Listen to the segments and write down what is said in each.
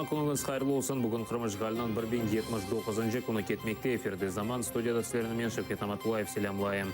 Cuma künüñiz hayırlı olsun! Bugün Qırım işğaliniñ 1079-ncı künü ketmekte. Efirde Zaman, studiyada sizlerni men, Şevket Namatullayev, selâmlayım.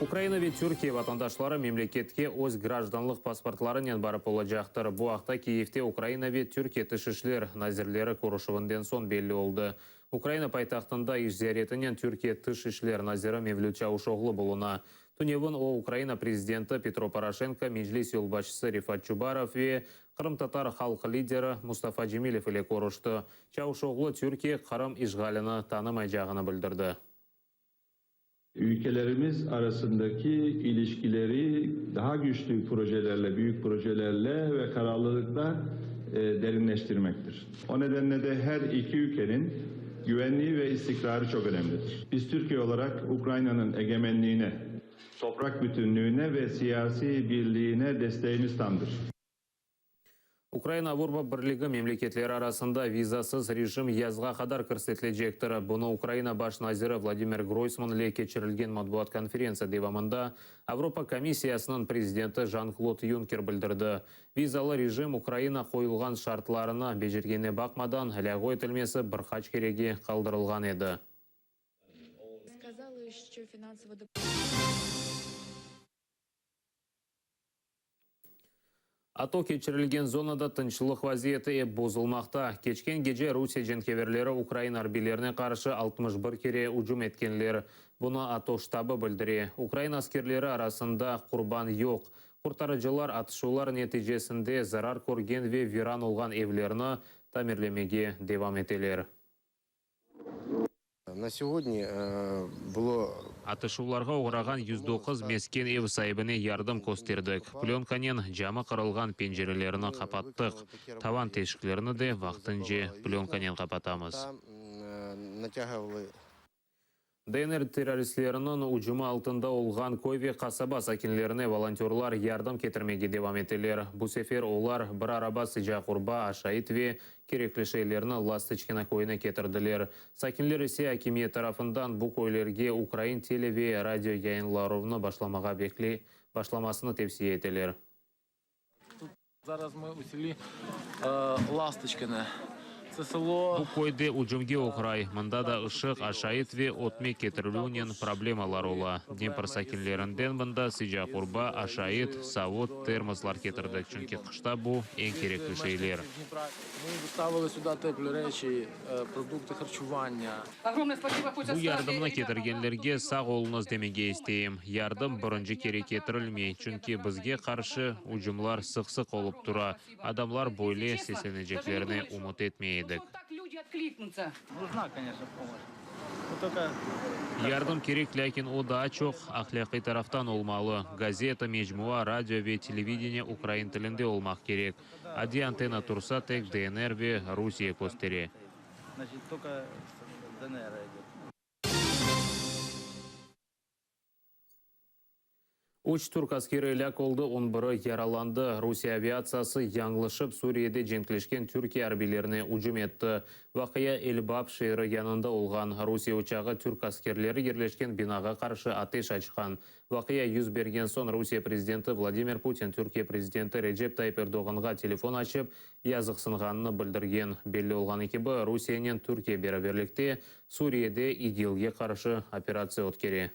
Ukraina ve Türkiye vatandaşları memleketke öz grajdanlıq pasportlarınen barıp olacaqtır. Bu aqta Kiyevde Ukraina ve Türkiye Tış işler nazirleri körüşüvinden soñ belli oldı. Ukraina paytahtında iş ziyaretinen Türkiye Tış işler naziri Mevlüt Çavuşoğlu buluna. Tünevin o, Ukraina prezidenti Petro Poroşenko, Meclis yolbaşçısı Refat Çubarov ve qırımtatar halq lideri Mustafa Cemilev ile körüşti. Çavuşoğlu Türkiye Qırım işğalini tanımaycağını bildirdi. Ülkelerimiz arasındaki ilişkileri daha güçlü projelerle, büyük projelerle ve kararlılıkla derinleştirmektir. O nedenle de her iki ülkenin güvenliği ve istikrarı çok önemlidir. Biz Türkiye olarak Ukrayna'nın egemenliğine, toprak bütünlüğüne ve siyasi birliğine desteğimiz tamdır. Ukraina Avropa Birligi memleketleri arasında vizasız rejim yazğa qadar kirsetilecektir. Bunı Ukraina baş naziri Vladimir Groysman ile keçirilgen matbuat konferentsiya devamında Avropa komissiyasınıñ prezidenti Jan-Klod Yunker bildirdi. Vizalı rejim Ukraina qoyulğan şartlarını becergenine baqmadan, lâğu etilmesi bir qaç kerege qaldırılğan edi. ATO keçirilgen zonada tınçlıq vaziyeti ep bozulmaqta. Keçken gece Rusiye cenkeverleri ukrain arbiylerine qarşı 61 kere ücüm etkenler. Bunı ATO ştabı bildire. Ukrain askerleri arasında qurban yoq. Qurtarıcılar atışuvlar neticesinde zarar körgen ve viran olğan evlerni tamirlemege devam eteler. Na segodni bulo. Atışuvlarğa oğrağan 109 mesken ev saibine yardım kösterdik, plönkanen camı qırılğan pencerelerni qapattıq, tavan teşiklerini de vaqtınca plönkanen qapatamız. DNR terroristleriniñ ücümi altında olğan köy ve qasaba sakinlerine volontörlar yardım ketirmege devam eteler. Bu sefer olar bir araba sıcaq urba, aşayt ve kerekli şeylerni Lastoçkino köyüne ketirdiler. Sakinler ise akimiyet tarafından bu köylerge ukrain tele ve radio yayınlaruvnı başlamağa başlamasını tevsiye eteler. Zaraz mı u seli Lastoçkine. Tse selo. Bu köy de ücümge oğray, mında da ışıq, aşayt ve ötmek ketirilüvnen problemalar ola. Dnepr sakinlerinden mında sıcaq urba, aşayt, savut, termoslar ketirdik, çünki qışta bu eñ kerekli şeyler. Bu yardımnı ketirgenlerge sağ oluñız demege isteyim. Yardım birinci kere ketirilmey, çünki bizge qarşı ücümlar sıq-sıq olıp tura. Adamlar böyle sesleneceklerine ümüt etmey edik. Yardım kerek, lâkin o daa çoq ahlâqiy taraftan olmalı. Gazeta, mecmua, radio ve televideniye ukrain tilinde olmaq kerek. Adiy antenna tursa, tek DNR ve Rusiye köstere. Üç türk askeri elâk oldı, on biri yaralandı. Rusiye aviatsiyası yañlışıp Suriyede cenkleşken Türkiye arbiylerine ücüm etti. Vaqia El-Bab şeeri yanında olğan. Rusiye uçağı türk askerleri yerleşken binağa qarşı ateş açqan. Vaqia 100 bergen soñ Rusiye prezidenti Vladimir Putin Türkiye prezidenti Recep Tayyip Erdoğanğa telefon açıp, yazıqsınğanını bildirgen. Belli olğanı kibi, Rusiyenen Türkiye beraberlikte Suriyede İGİLge qarşı operatsiya ötkere.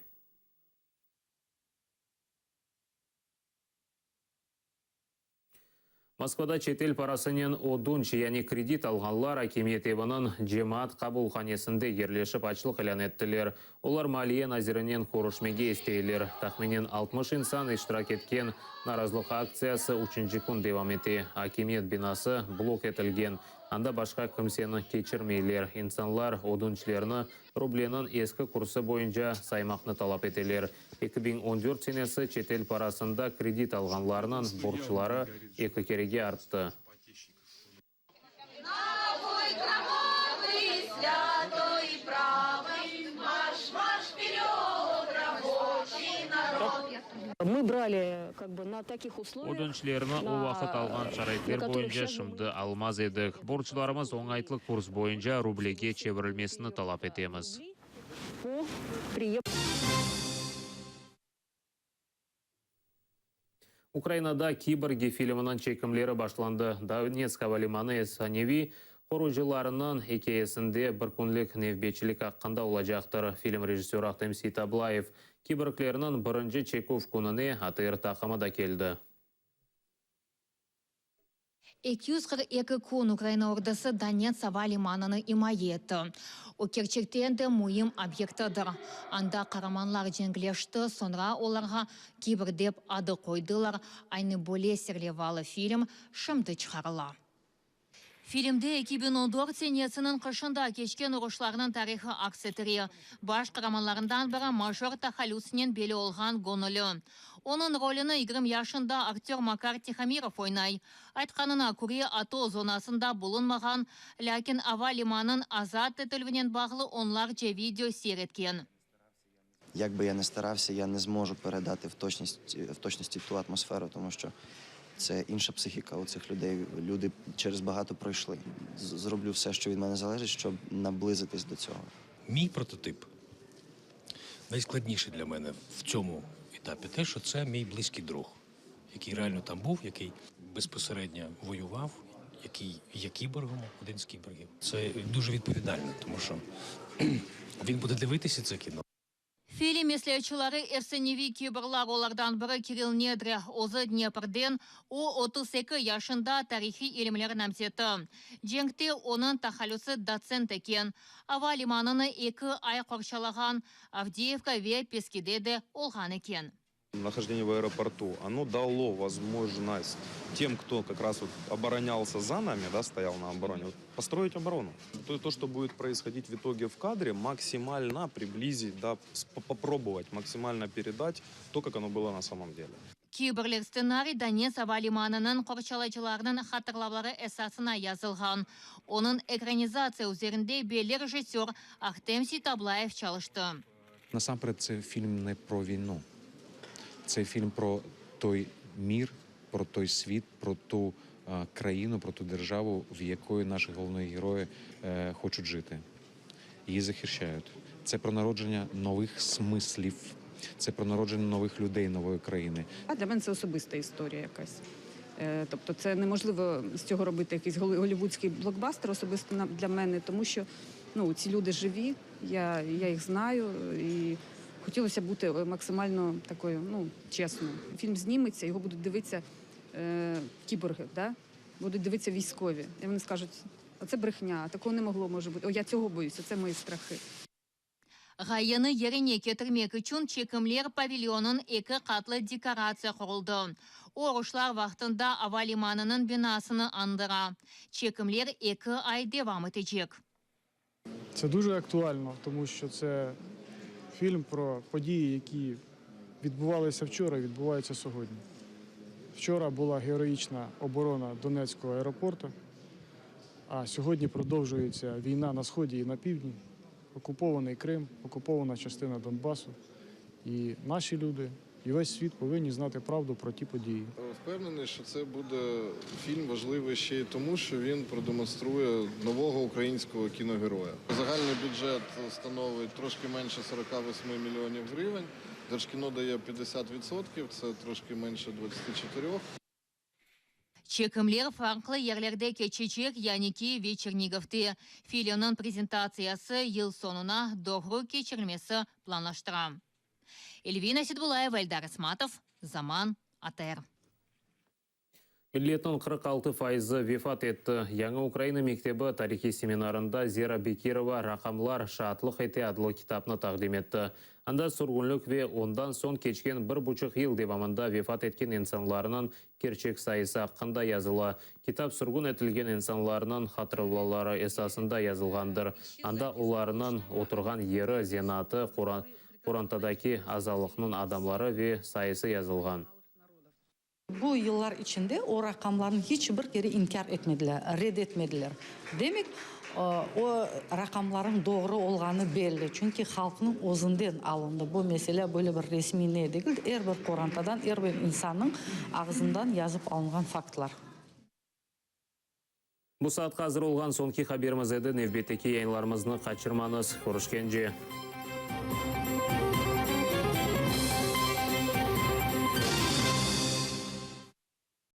Moskvada çetel parasınen ödünç, yani kredit alğanlar akimiyet eviniñ cemaat qabulhanesinde yerleşip açlıq ilân ettiler. Olar maliye nazirinen körüşmege isteyler. Tahminen 60 insan iştirak etken narazılıq aktsiyası üçünci kün devam ete. Akimiyet binası blok etilgen, anda başqa kimseni keçirmeyler. İnsanlar ödünçlerni rubleniñ eski kursı boyunca saymaqnı talap eteler. 2014 senesi çetel parasında kredit alğanlarnıñ borcları eki kerege arttı. Мы брали как бы на таких условиях. Ödünçlerni o vaqıt alğan şaraitler boyunca şimdi almaz edik. Borclarımız oñaytlı kurs boyunca rublege çevirilmesini talap etemiz. Ukrainada Kiborgi filminiñ çekimleri başlandı. Donetsk avalimanı efsaneviy qorucılarınıñ ikâyesinde bir künlik nevbetçilik aqqında olacaqtır. Film rejissörı Ahtem Seitablayev. Kiborglerniñ birinci çeküv kününe ATR taqımı da keldi. 242 kün Ukraina ordusı Donets ava limanını imaye etti. O, kerçekten de müim obyektidir. Anda qaramanlar cenkleşti, soñra olarğa Kiborg dep adı qoydılar, aynı böyle serlevalı film şimdi çıqarıla. Filmde 2014 senesiniñ qışında keçken uruşlarnıñ tarihı aks etile. Baş qaramanlarından biri Major tahallüsinen belli olğan Gonulü. Onıñ rolüni 20 yaşında aktör Makar Tihomirov oynay. Aytqanına köre, ATO zonasında bulunmağan, lâkin ava limanınıñ azat etilüvinen bağlı onlarca video seyir etken. Як би я не старався, я не зможу передати в точності, в точності ту атмосферу, тому що це інша психіка у цих людей. Люди через багато пройшли. Зроблю все, що від мене залежить, щоб наблизитись до цього. Мій прототип найскладніше для мене в цьому етапі те, що це мій близький друг, який реально там був, який безпосередньо воював, який є кіборгом, один з кіборгів. Це дуже відповідально, тому що він буде дивитися це кіно. Film mesleatçıları efsaneviy kiborglar, olardan biri Kirill Nedrâ, özü Dneprden, o 32 yaşında, tarihiy ilimler namzeti. Cenkte onıñ tahallüsi Dotsent eken. Ava limanını eki ay qorçalağan, Avdeyevka ve Peskide de olğan eken. Нахождение в аэропорту, оно дало возможность тем, кто как раз вот оборонялся за нами, да, стоял на обороне, вот, построить оборону. То, то, что будет происходить в итоге в кадре, максимально приблизить, да, попробовать максимально передать то, как оно было на самом деле. Kiborgler stsenariy Donets ava limanınıñ qorçalayıcılarınıñ hatırlavları esasına yazılğan. Onıñ ekranizatsiya üzerinde belli rejissör Ahtem Seitablayev çalıştı. Насамперед, це фільм не про війну. Це фільм про той мір, про той світ, про ту е, країну, про ту державу, в якої наші головні герої е, хочуть жити. Її захищають. Це про народження нових смислів, це про народження нових людей, нової країни. А для мене це особиста історія якась. Е, Тобто це неможливо з цього робити якийсь голлівудський блокбастер особисто для мене, тому що ну, ці люди живі, я, я їх знаю, і хотілося бути максимально такою, ну, чесною. Фільм зніметься, його будуть дивитися е, кіборги, да? будуть дивитися військові. І вони скажуть, а це брехня, такого не могло може бути. О, я цього боюся, це мої страхи. Ğayeni yerine ketirmek içün çekimler pavilyonınıñ eki qatlı dekoratsiya quruldı. O, uruşlar vaqtında ava limanınıñ binasını añdıra. Çekimler eki ay devam etecek. Це дуже актуально, тому що це фільм про події, які відбувалися вчора і відбуваються сьогодні. Вчора була героїчна оборона Донецького аеропорту, а сьогодні продовжується війна на сході і на півдні, окупований Крим, окупована частина Донбасу. І наші люди, і весь світ повинні знати правду про ті події. Впевнений, що це буде фільм важливий ще й тому, що він продемонструє нового українського кіногероя. Загальний бюджет становить трошки менше 48 мільйонів гривень. Держкіно дає 50%, це трошки менше 24. Çekimler farqlı yerlerde keçecek, yani Kiyev ve Çernigovde. Filmniñ prezentatsiyası yıl soñuna doğru keçirilmesi planlaştıra. Elvina Seitbulayeva, Eldar Ismatov, Zaman, ATR. Milletniñ 46 fayızı vefat etti. Yañı Ukraina mektebi tarihiy seminarında Zera Bekirova Raqamlar şaatlıq ete adlı kitapnı taqdim etti. Anda sürgünlik ve ondan soñ keçken bir buçuq yıl devamında vefat etken insanlarnıñ kerçek sayısı aqqında yazıla. Kitap sürgün etilgen insanlarnıñ hatırlavları esasında yazılğandır. Anda olarnıñ oturğan yeri, zenaatı, qorantadaki azalıqnıñ adamları ve sayısı yazılğan. Bu yıllar içinde o raqamlarnı hiç bir kere inkâr etmediler, red etmediler. Demek, o raqamlarnıñ doğru olğanı belli, çünki halqnıñ özünden alındı. Bu mesele böyle bir resmiy ne degil, er bir qorantadan, er bir insannıñ ağzından yazıp alınğan faktlar. Bu saatqa azır olğan soñki haberimiz edi. Nevbetteki yayınlarımıznı qaçırmañız. Körüşkence.